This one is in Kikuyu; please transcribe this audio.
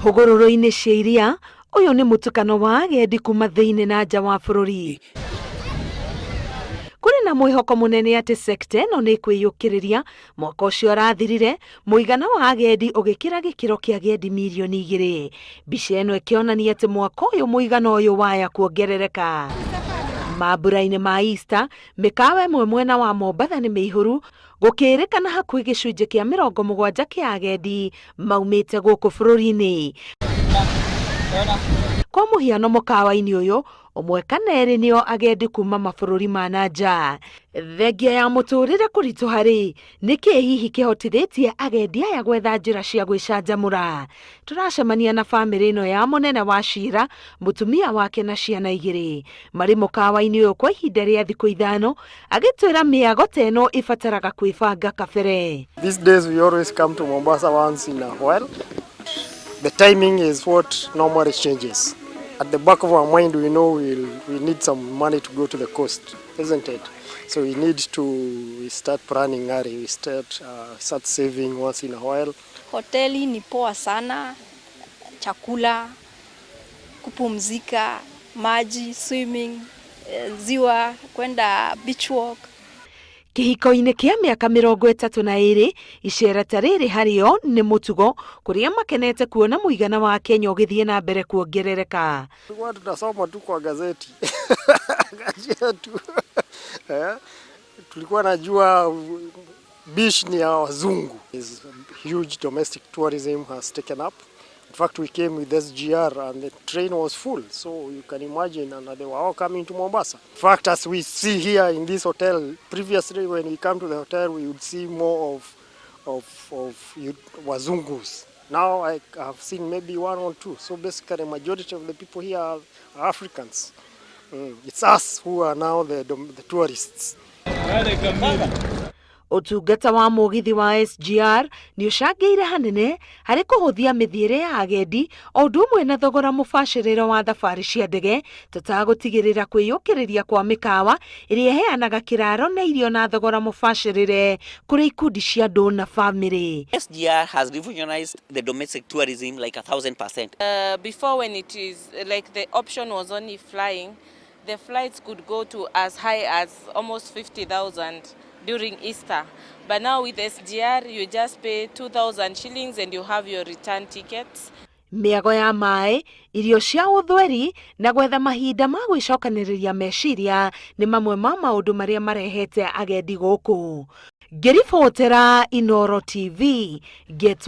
Hũgũrũrũ-inĩ cia iria, ũyũ nĩ mũtukano wa agendi kuma thĩinĩ na nja wa bũrũri. Kũrĩ na mwĩhoko mũnene atĩ sekta ĩno nĩ ĩkwĩyũkĩrĩria. Mwaka ũcio ũrathirire, mũigana wa agendi ũgĩkĩra gĩkĩro kĩa agendi mirioni 2. Mbica ĩno ĩkĩonania atĩ mwaka ũyũ mũigana ũyũ waya kuongerereka. Mambura-inĩ ma Easter, mĩkawa ĩmwe mwena wa Mombatha nĩ mĩihũru, gũkĩrĩkana hakuhĩ 70% kĩa agendi maumĩte gũkũ bũrũri-inĩ. Kwa mũhiano, mũkawa-inĩ ũyũ ũmwe kana erĩ nĩo agendi kuma mabũrũri ma na nja. Thengia ya mũtũrĩre kũritũha rĩ, nĩkĩ hihi kĩhotithĩtie agendi aya gwetha njĩra cia gwĩcanjamũra? Tũracemania na bamĩrĩ ĩno ya mũnene wa cira, mũtumia wake na ciana igĩrĩ, marĩ mũkawa-inĩ ũyũ kwa ihinda rĩa thikũ 5, agĩtwĩra mĩago ta ĩno ĩbataraga kwĩbanga kabere. These days we always come to Mombasa once in a while. The timing is what normally changes. At the back of our mind, we know we need some money to go to the coast, isn't it? So we need to we start planning early. We start saving once in a while. Hoteli ni poa sana, chakula, kupumzika, maji, swimming, ziwa, kwenda beach walk. Kĩhiko-inĩ kĩa mĩaka 32, icera ta rĩrĩ harĩo nĩ mũtugo, kũrĩa makenete kuona mũigana wa Kenya ũgĩthiĩ na mbere kuongerereka. Tulikuwa tunasoma tu kwa gazeti yetu, eh? Tulikuwa najua beach ni ya wazungu. Is huge domestic tourism has taken up. In fact, we came with SGR and the train was full, so you can imagine, and they were all coming to Mombasa. In fact, as we see here in this hotel, previously when we come to the hotel, we would see more of wazungus. Now I have seen maybe one or two. So basically, majority of the people here are Africans. It's us who are now the tourists. Ũtungata wa mũgithi wa SGR nĩ ũcangĩire hanene harĩ kũhũthia mĩthiĩre ya agendi, o ũndũ ũmwe na thogora mũbacĩrĩre wa thabarĩ cia ndege, tũtagũtigĩrĩra kwĩyũkĩrĩria kwa mĩkawa ĩrĩa ĩheanaga kĩraro na irio na thogora mũbacĩrĩre kũrĩ ikundi cia andũ na bamĩrĩ. SGR has revolutionized the domestic tourism like 1,000%. Before, when it is like the option was only flying, the flights could go to as high as almost 50,000 during Easter. But now with SGR, you just pay 2,000 shillings and you have your return tickets. Mĩago ya maĩ, irio cia ũthweri na gwetha mahinda ma gwĩcokanĩrĩria meciria nĩ mamwe ma maũndũ marĩa marehete agendi gũkũ. Ngĩribotera Inooro TV, ngetwo